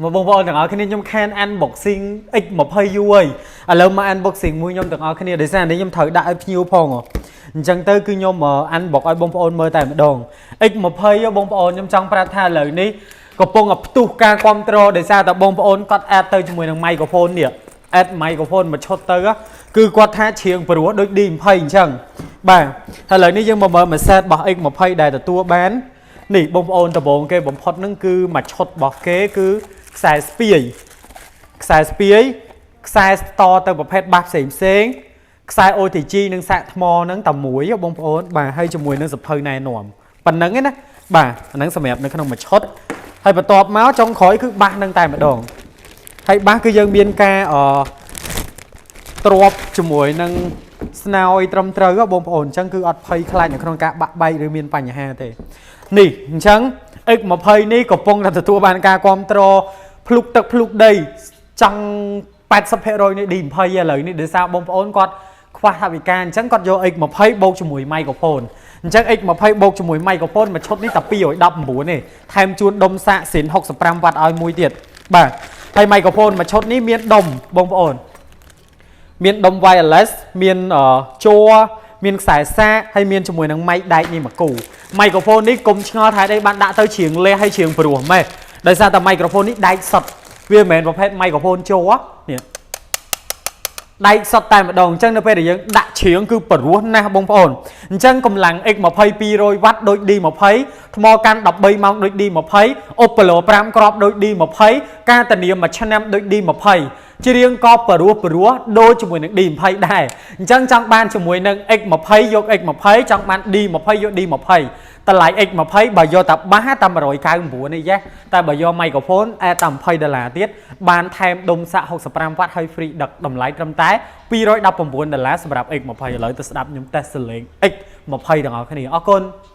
មកបងប្អូនទាំងអស់គ្នាខ្ញុំខាន unboxing X20 យូរហើយឥឡូវមក unboxing មួយខ្ញុំទាំងអស់គ្នាដោយសារនេះខ្ញុំត្រូវដាក់ឲ្យភ្ញៀវផងហ៎អញ្ចឹងទៅគឺខ្ញុំ unbox ឲ្យបងប្អូនមើលតែម្ដង X20 បងប្អូនខ្ញុំចង់ប្រាប់ថាឥឡូវនេះកំពុងតែផ្ទុះការគ្រប់គ្រងដោយសារតែបងប្អូនគាត់ add ទៅជាមួយនឹង microphone នេះ add microphone មួយឈុតទៅគឺគាត់ថាច្រៀងព្រោះដូច D20 អញ្ចឹងបាទហើយឥឡូវនេះយើងមកមើលមួយ set របស់ X20 ដែលទទួលបាននេះបងប្អូនដំបូងគេបំផុតហ្នឹងគឺមួយឈុតរបស់គេគឺខ្សែស្ពាយខ្សែស្ពាយខ្សែតទៅប្រភេទបាសផ្សេងផ្សេងខ្សែ OTG និងសាកថ្មហ្នឹងតែមួយបងប្អូនបាទហើយជាមួយនឹងសភៅណែនាំប៉ុណ្្នឹងឯណាបាទអាហ្នឹងសម្រាប់នៅក្នុងមួយឈុតហើយបន្ទាប់មកចុងក្រោយគឺបាសហ្នឹងតែម្ដងហើយបាសគឺយើងមានការអទ្របជាមួយនឹងស្នើយត្រឹមត្រូវហ៎បងប្អូនអញ្ចឹងគឺអត់ភ័យខ្លាចនៅក្នុងការបាក់បែកឬមានបញ្ហាទេនេះអញ្ចឹង X20 នេះកំពុងតែទទួលបានការគ្រប់គ្រងភ្លុកទឹកភ្លុកដីចង់80%នៃ D20 ឥឡូវនេះដោយសារបងប្អូនគាត់ខ្វះថវិកាអញ្ចឹងគាត់យក X20 បូកជាមួយ microphone អញ្ចឹង X20 បូកជាមួយ microphone មួយឈុតនេះតែ219ទេថែមជូនដុំសាកស៊ីន65វ៉ាត់ឲ្យមួយទៀតបាទហើយ microphone មួយឈុតនេះមានដុំបងប្អូន មានដុំ wireless មានជ័រមានខ្សែសាកហើយមានជាមួយនឹង mic ដែកនេះមួយគូ microphone នេះកុំឆ្ងល់ថាអីបានដាក់ទៅច្រៀងលះហើយច្រៀងព្រោះម៉េះដោយសារតែ microphone នេះដែកសុទ្ធវាមិនមែនប្រភេទ microphone ជ័រនេះដែកសុទ្ធតែម្ដងអញ្ចឹងនៅពេលដែលយើងដាក់ច្រៀងគឺព្រោះណាស់បងប្អូនអញ្ចឹងកម្លាំង X20 200វ៉ាត់ដូច D20 ថ្មកាន់13ម៉ោងដូច D20 អូប៉ូឡូ5គ្រាប់ដូច D20 ការធានាមួយឆ្នាំដូច D20 ច្រៀងក៏ព្រោះព្រោះដូចជាមួយនឹង D20 ដែរអញ្ចឹងចង់បានជាមួយនឹង X20 យក X20 ចង់បាន D20 យក D20 តម្លៃ X20 បើយកតែបាសតែ199នេះយ៉ាតែបើយក microphone អែតែ20ដុល្លារទៀតបានថែមដុំសាក65វ៉ាត់ហើយ free ដឹកតម្លៃត្រឹមតែ219ដុល្លារសម្រាប់ X20 ឥឡូវទៅស្ដាប់ខ្ញុំតេស្តសលេង X20 ទាំងអស់គ្នាអរគុណ។